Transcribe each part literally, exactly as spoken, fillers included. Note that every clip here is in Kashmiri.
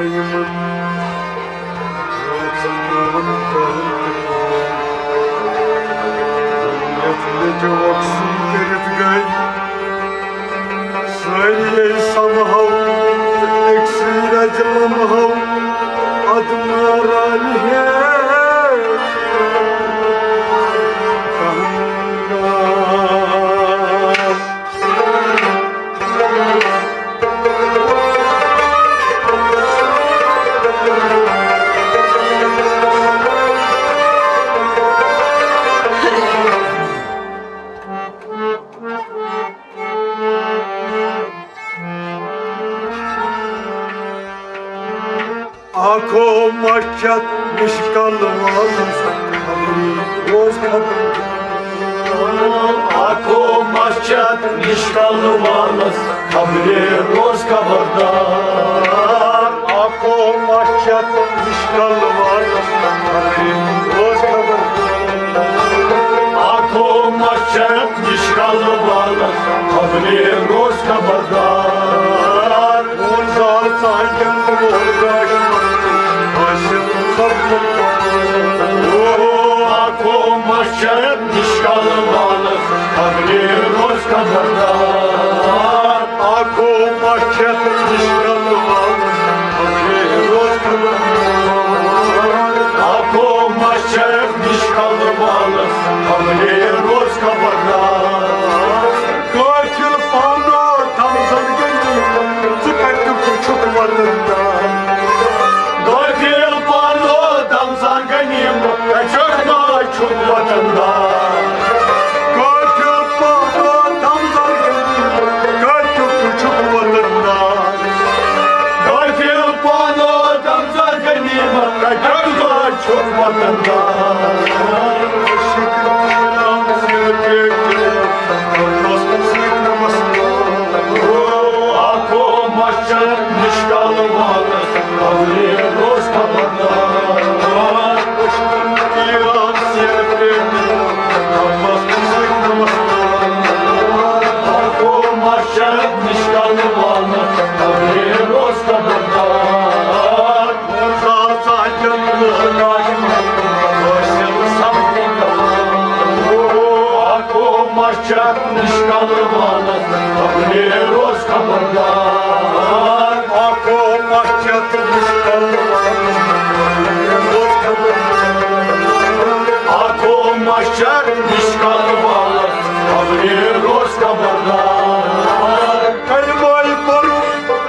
یِمن رٲژن ناون پہن تہٕ پہن۔ یتھ لچہِ وۄکسٕے کٔرِتھ گٔے سٲری سمہو تہٕ أکسٕے رزِ لمہو ادٕ ماران ہے کہنگار۔ آنکھو مچھت مشکل والس خبری روز خبر۔ آنکھو مچھت مشکل والس خبرے روز خبردار۔ آنکھو مچھت مشکل والس خبرے روز خبردار۔ آنکھو مچھت مشکل والس خبرے روز خبردار۔ وۄنۍ زال ژانٛگٮ۪ن وول گاش حٲصِل سپدُن۔ او، آنکھو مچھت مشکل والس خبرے روز خبردار۔ آنکھو مچھت مشکل والس خبرے روز خبردار۔ آنکھو مچھت مشکل والس خبرے روز خبردار۔ قٲفِل پانو دم زن غنیمت، ژٕ کتہِ چھُکھ وطن دار؟ قٲفِل پانو دم زن غنیمت، کتہِ چھُکھ وطن دار؟ قٲفِل پانو دم زن غنیمت، کتہِ چھُکھ وطن دار؟ قٲفِل پانو دم زن غنیمت، کتہِ چھُکھ وطن دار؟ آنکھو مچھت مشکل والس خبرے روز خبردار۔ آنکھو مچھت مشکل والس خبرے روز خبردار۔ آنکھو مچھت مشکل والس خبرے روز خبردار۔ آنکھو مچھت مشکل والس خبرے روز خبردار۔ آنکھو مچھت مشکل والس خبرے روز خبردار۔ کلمے پوٚرُم،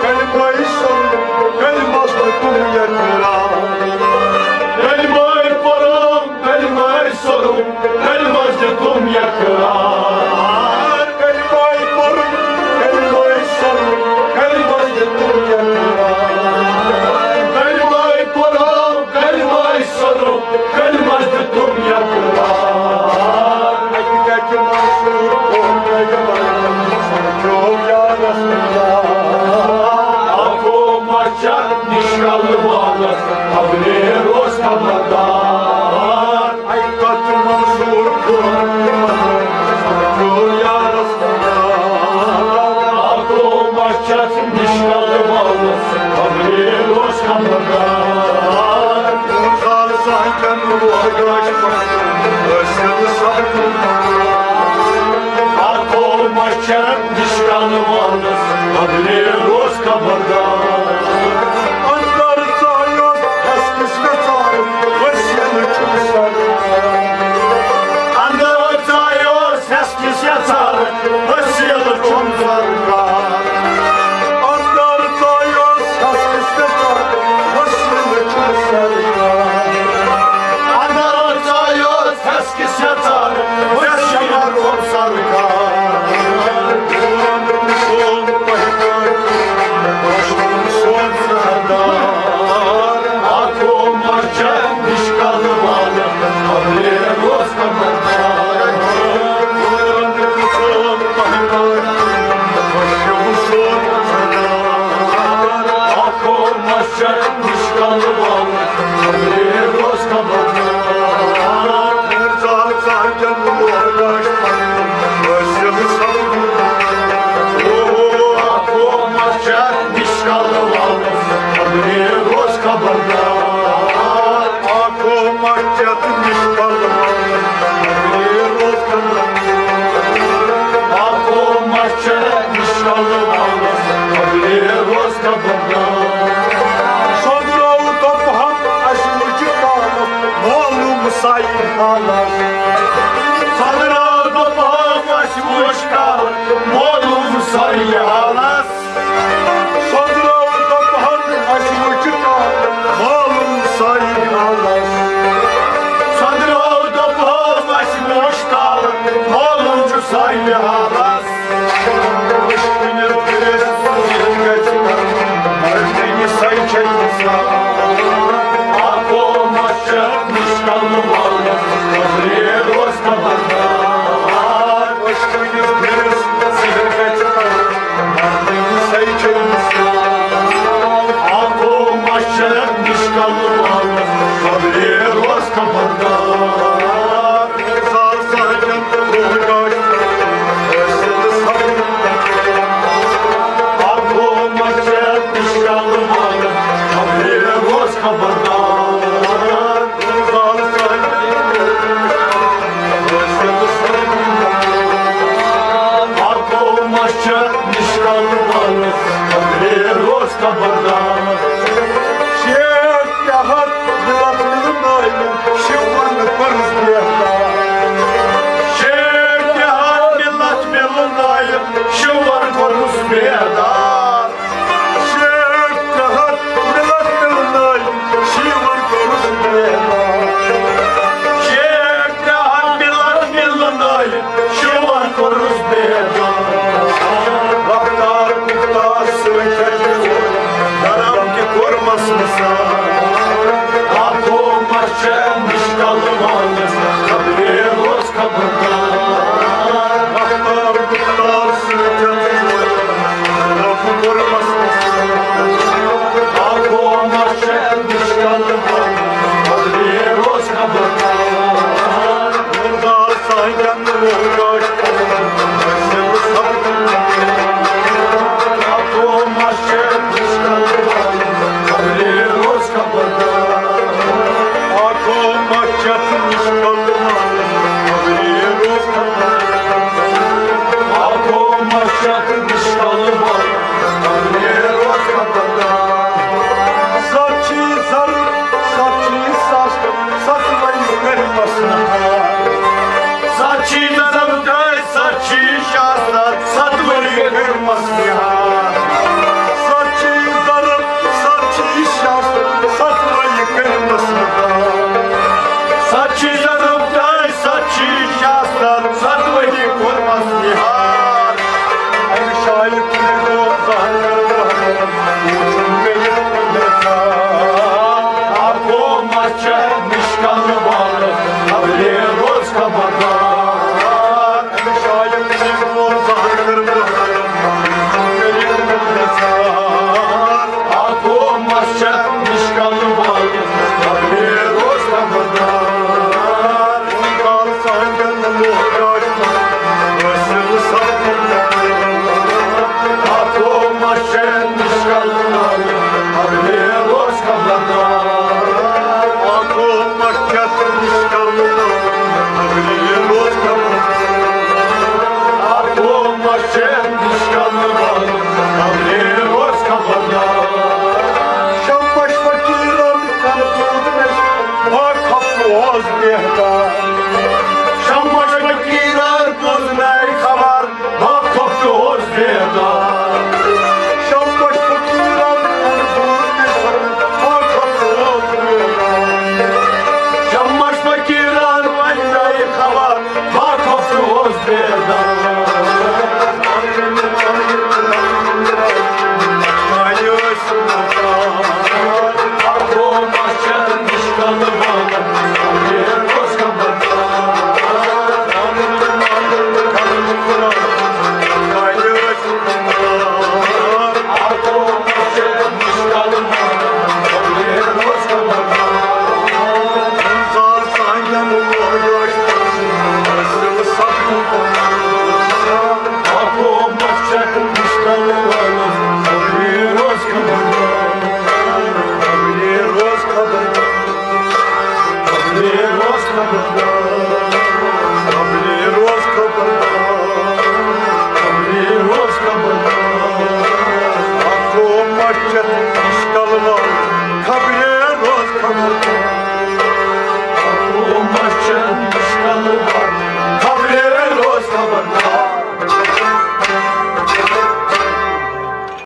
کلمے سوٚرُم، کلمس دیُتُم اقرار۔ کلمے پوٚرُم، کلمے سوٚرُم، کلمس دیُتُم اقرار۔ کلمے پوٚرُم، کلمے سوٚرُم، کلمس دیُتُم اقرار۔ کلمے پوٚرُم، کلمے سوٚرُم، کلمس دیُتُم اقرار۔ اکہِ کتھِ منصور کوٚر پیغمبر سمجھو یا رسول اللہ۔ آنکھو مچھت مشکل والس خبرے روز خبردار۔ اکہِ کتھِ منصور کوٚر پیغمبر سمجھو یا رسول اللہ۔ آنکھو مچھت مشکل والس خبرے روز خبردار۔ خالصاً کن روح گاش پکن، حٲصِل سپدُن۔ آنکھو مچھت مشکل والس خبرے روز خبردار۔ اندر ژایوس ہس کس ویژار، وسیل چھُم سر۔ اندر ژایوس ہس کس ویژار، وسیل چھُم سرکار۔ اندر ژایوس ہس کس ویژار، وسیل چھُم سرکار۔ اندر ژایوس ہس کس ویژار، وسیل چھُم سرکار۔ سایہِ حالس۔ سۄدرو دوٚپہَس اَسہِ وٕچھ کر معلوم سایہِ حالس۔ سۄدرو دوٚپہَس اَسہِ وٕچھ کر معلوم سایہِ حالس۔ سۄدرو دوٚپہَس اَسہِ وٕچھ کر معلوم چھُ سایہِ حالس۔ شیٹھ تہٕ ہتھ مِلت مِلنٲیِم، شِوَن کوٚرُس بیدار۔ شیٹھ تہٕ ہتھ مِلت مِلنٲیِم، شِوَن کوٚرُس بیدار۔ شیٹھ تہٕ ہتھ مِلت مِلنٲیِم، شِوَن کوٚرُس بیدار۔ شیٹھ تہٕ ہتھ مِلت مِلنٲیِم، شِوَن کوٚرُس بیدار۔ رفتار گُفتار سۭتۍ اَسہِ گرم تہِ کوٚرمَس نثار۔ آبو مَچھِ نِش کَلہٕ وانَس، خبرے روز خبردار۔ رفتار گُفتار سۭتۍ اَسہِ گرم کوٚرمَس نثار۔ آبو مَچھِ نِش کَلہٕ وانَس، خبرے روز خبردار۔ سَتھ چھی زَرٕ، سَتھ چھی سَتھ، سَتھ ؤری کٔرمَس نہار۔ سَتھ چھی زَرٕ تہٕ سَتھ چھی شاہ، سَتھ، سَتھ ؤری کٔرمَس نہار۔ سَتھ چھی زَرٕ، سَتھ چھی شاہ، سَتھ ؤری کٔرمَس نہار۔